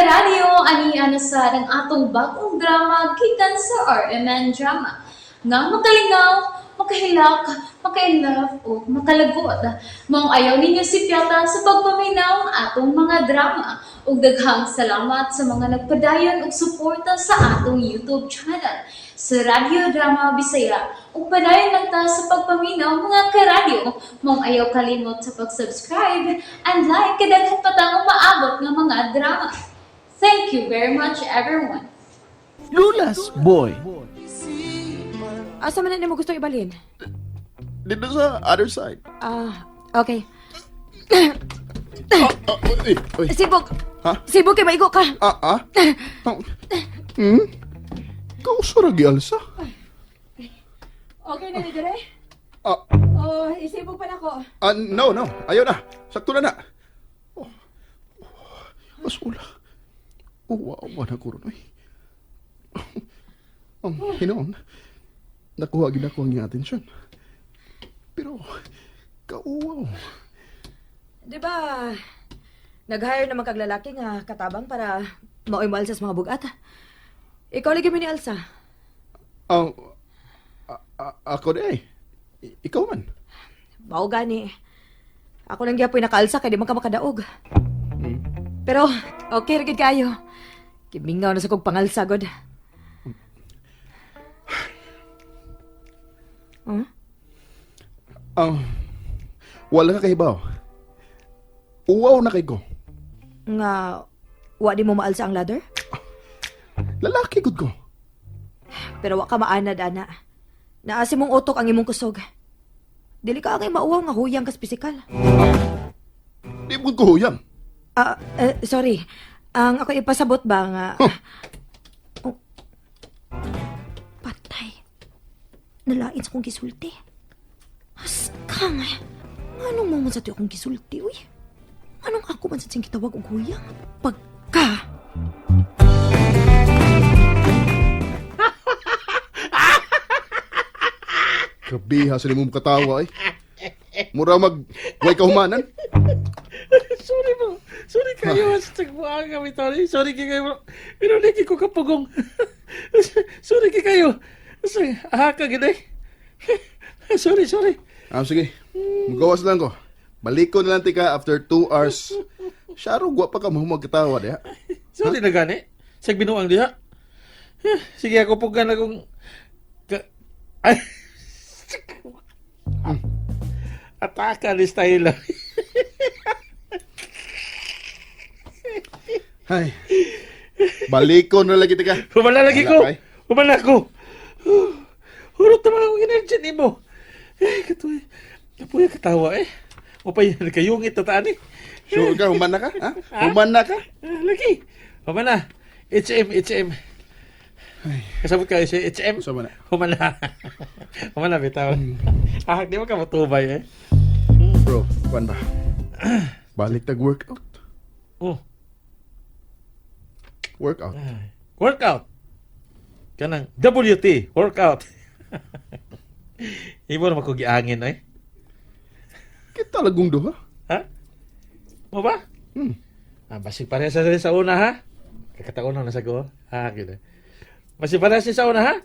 Karadyo, ani na sad ang atong bagong drama gikan sa RMN Drama. Nga makalingaw, makahilak, maka-inlove o makalagot. Maong ayaw ninyo sipyata sa pagpaminaw ang atong mga drama. Ug daghang salamat sa mga nagpadayon og suporta sa atong YouTube channel sa Radyo Drama Bisaya. Ug padayon lang ta sa pagpaminaw, mga karadyo. Maong ayaw kalimot sa pag-subscribe and like kay daghan pa tang umaabot nga mga drama. Thank you very much, everyone. Lulas Boy. Asa man na nimo gusto ibalhin? Dito sa other side. Ah, okay. Ah, ah, uy, uy. Sibog. Ha? Sibog kay maigo ka. Ah, ah? Ah. Kausa ra gi alsa. Okay na ni dire? Ah, Oh, isibog pa nako. ah, no, no. Ayaw na. Sakto na na. Oh. Oh. Asula. Oh, wow, na ko ron, oy. Hinoon. Nakuha gid ako ang iyang atensyon. Pero, kauwaw. Di ba, nag-hire naman kag lalaki nga katabang para maoy mo alsa sa mga bugat. Ikaw lagi mi ni Alsa. Ako di ay. Ikaw man. Mao gani. Ako lang gyapoy nakaalsa kay di man ka makadaog. Pero okay ra gid kayo. Gimingaw na sa kog pangalsa god. Huh? Wala ka kahibaw. Uwaw na kay ko. Nga wa di mo maalsa ang ladder? Lalaki gud ko. Pero wa ka maanad ana. Naasi mong utok ang imong kusog. Dili ka angay mauwaw nga huyang kas pisikal. Di mo ko huyang. Ah, sorry. Ang ako ipasabot ba nga. Huh. Oh. Patay. Nalain sa kong gisulti. Askang. Anong mo man sa tiyo akong gisulti, uy? Anong ako man sa tiyang gitawag og huyang? Pagka! Grabe ha, sa mong katawa eh. Mura mag way kahumanan. Sorry bro. Sorry kayo. Sa tagbuang kami, Tony. Sorry kayo bro. Pero lagi ko kapugong. Sorry kayo. Sorry. Ah, ka gid eh. Sorry, sorry. Ah, sige. Magawas lang ko. Balik ko na lang tika after 2 hours. Syaro, gwa pa ka mo magkatawa diha. Sorry na gani. Sa binuang diha. Eh, sige ako pugan akong ka. Ay. Ataka ni style. Ay. Balik ko na lagi tika. Humala lagi Wala ko. pa eh. Humala ko. Hurot naman akong energy nimo. Eh, katuy. Kapuya katawa eh. Upay, kayungit na taan eh. Sure ka, human na ka? Ha? Human na ka? Ah, lagi. Humala. HM, HM. Kasabot kayo si HM. Usa man na. Humala. Humala, bitaw. Ah, di mo ka matubay eh. Bro, kuan ba? Balik tag workout. Oh, Workout. Workout. Kanang WT, workout. Ibo na makugiangin eh. Kita lagong duha. Ha? Mo ba? Hmm. Ah, basig parehas sa una ha. Kakataon na sa ko. Ha, gina. Basig parehas sa una ha.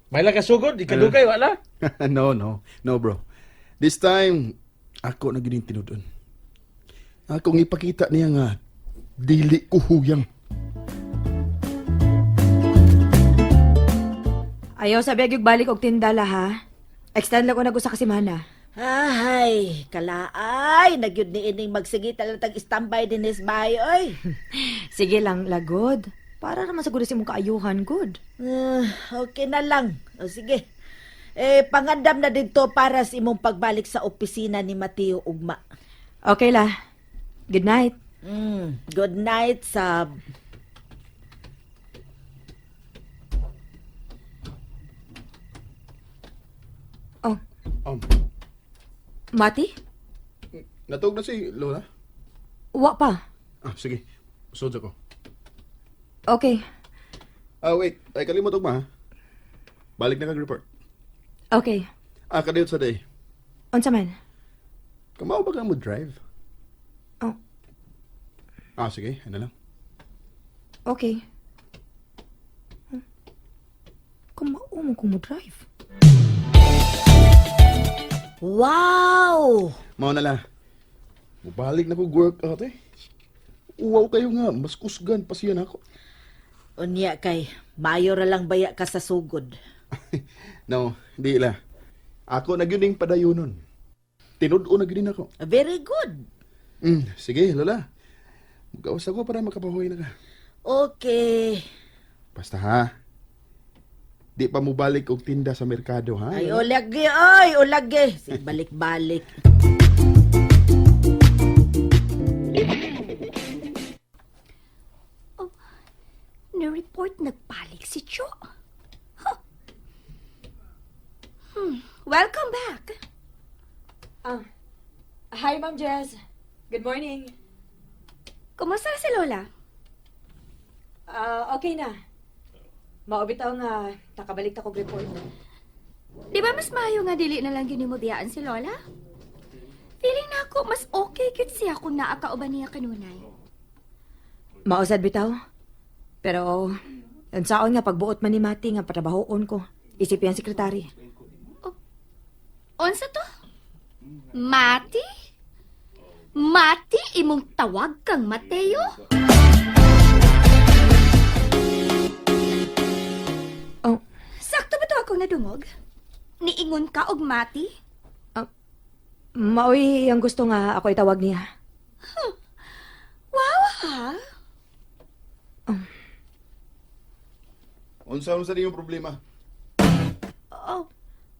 May lang kasugod, di kadugay wala. No, no. No, bro. This time, ako na gining tinudon. Akong ipakita niya nga, dili ko huyang. Ayaw sabi agyog balik og tindala ha. Extend lang ko na sa kasimana. Ay, kalaay, nagyud ni ining magsige talagang standby din is bahay, oy. Sige lang, lagod. Para naman sa si imong kaayuhan, good. Ah, okay na lang. O sige. Eh, pangandam na dito para sa imong pagbalik sa opisina ni Mateo Ugma. Okay la. Good night. Good night, sab. Oh, Mati? Natug na si Lola? Wa pa. Ah, sige. Sud ako. Okay. Ah, wait. Ay, kalimot ugma, ha? Balik na kag-report. Okay. Ah, kadiyot sa day. Unsa man? Kamao ba ka mo drive? Oh. Ah, sige. Ano lang. Okay. Kamao mo kung mo drive. Wow! Mao na la. Mubalik na ko workout eh. Uwaw kayo nga, mas kusgan pa siya nako. Unya kay, mayo ra lang baya ka sa sugod. No, di la. Ako na gyud ning padayonon. Tinud-o na gyud ako. Very good. Sige, Lola. Mugawas ako para makapahuway na ka. Okay. Basta ha. Di pa mubalik og tinda sa merkado ha. Ay, ulagi, ay, ulagi. Sige, balik-balik. Ni-report nagbalik si Cho. Huh. Welcome back. Ah, hi, Ma'am Jess. Good morning. Kumusta si Lola? Ah, okay na. Maubitaw nga nakabalik ta kog report. Di ba mas maayo nga dili na lang gini mo biyaan si Lola? Feeling na ako mas okay kit siya kung naa kauban niya kanunay. Mausad bitaw. Pero unsaon nga pagbuot man ni Mati nga patrabahoon ko. Isip yan sekretary. Unsa to? Mati? Mati imong tawag kang Mateo? Oh, Sakto ba to akong nadungog? Niingon ka og Mati? Maoy ang gusto nga ako itawag niya. Wow ha? Unsa unsa yung problema? Oh,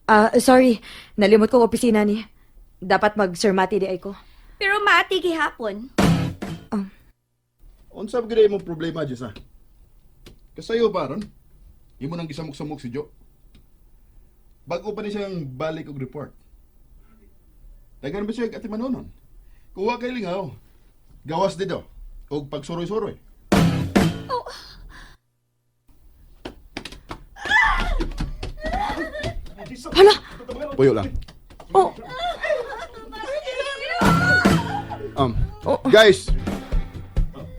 Ah, sorry. Nalimot kong opisina ni. Dapat mag Sir Mati di ay ko. Pero Mati gihapon. Unsa gyud imong problema, Jess ha? Kasayo ba ron? Imo nang gisamok-samok si Jo. Bago pa ni siyang balik og report. Dagan ba siya ati manonon? Kuha kay lingaw. Gawas dito. Og pagsuroy-suroy. Hala! Puyo lang. Oh, Guys,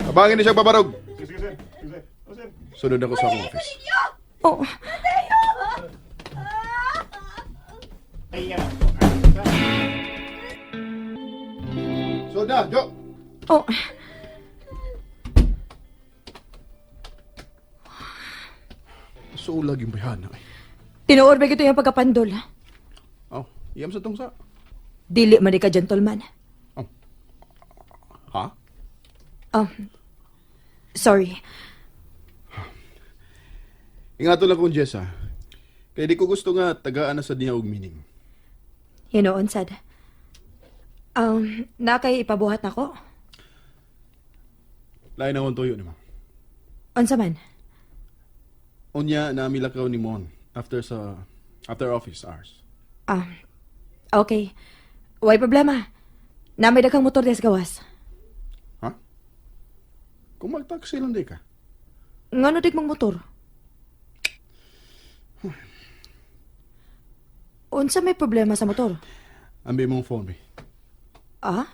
abangin ni siya babarog. Sunod ako sa akong office. Oh. So na, Jo. Oh. So lagi yung bayana eh. Tinuod ba gito yung pagkapandol? Oh, iyam sa tungsa. Dili man di ka gentleman. Ha? Sorry. Ingato lang kong Jess ha. Kaya di ko gusto nga tagaan na sa niya og meaning. Hinoon sad. Na kay ipabuhat nako. Lain akong tuyo ni ma. Unsa man? Unya na milakaw ni Mon after office hours. Ah, okay. Way problema. Na may daghang motor des gawas. Ha? Kung mag-taxi lang di ka. Ngano dig mong motor? Unsa may problema sa motor? Ambi mong phone be. Ah?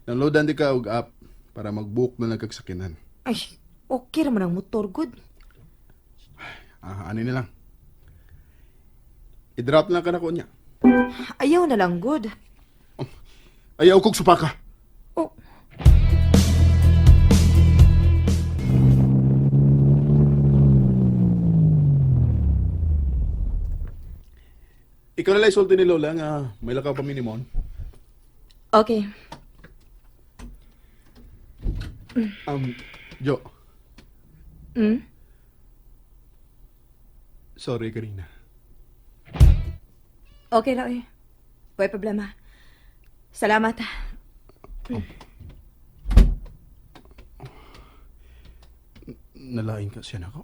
Downloadan di ka og app para mag-book na lang kag sakinan. Ay, okay ra man ang motor good. Ah, ano na lang. I-drop lang ka na ko niya. Ayaw na lang good. Ayaw kog supaka. Oh, Ikaw na lang isulti ni Lola nga may lakaw pa mi ni Mon. Okay. Jo, Sorry kanina. Okay ra eh. Way problema. Salamat. Nalain ka siya nako.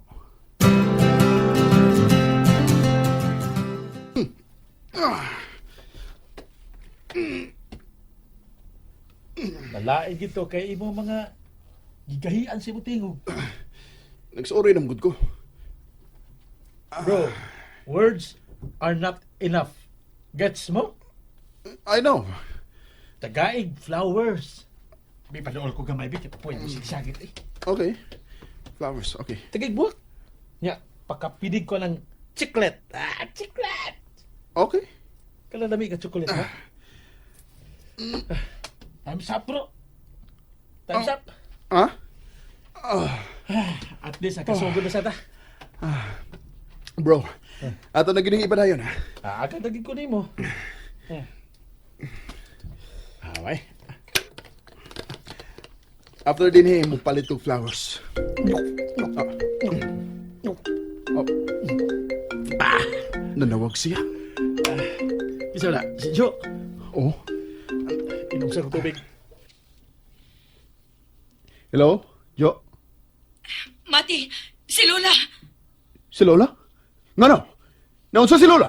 Nalain gito kay imo mga gigahian si Mutingog. Nagsorry na gud ko. Bro, words are not enough. Gets mo? I know. Tagaig flowers. Bi padool ko gamay bi kay pwede sigsagit eh. Okay. Flowers, okay. Tagay buwak. Nya, pakapidig ko ng chiclet. Ah, chiclet. Okay. Kala dami ka chocolate ha. Ah, time's up, bro. Time's up. Ah? At least nakasugod na sa ta. Bro, ato na gining ipadayon ha. Ah, agad agad ko nimo. Away. After din eh, mo palit og flowers. Ah. Oh. Ah, nanawag siya. Isa na, si Joe. Oh. Inom sa tubig. Hello? Jo? Mati, si Lola! Si Lola? Ngano? Naunsa si Lola?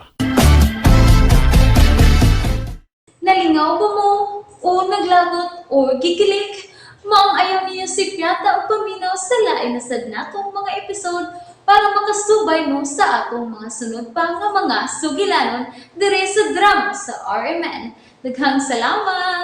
Nalingaw ba mo? O naglagot o gikilig? Maong ayaw niyo si Piata o paminaw sa lain na sad natong mga episode para makasubay mo sa atong mga sunod pa nga mga sugilanon dire sa drama sa RMN. Daghang salamat!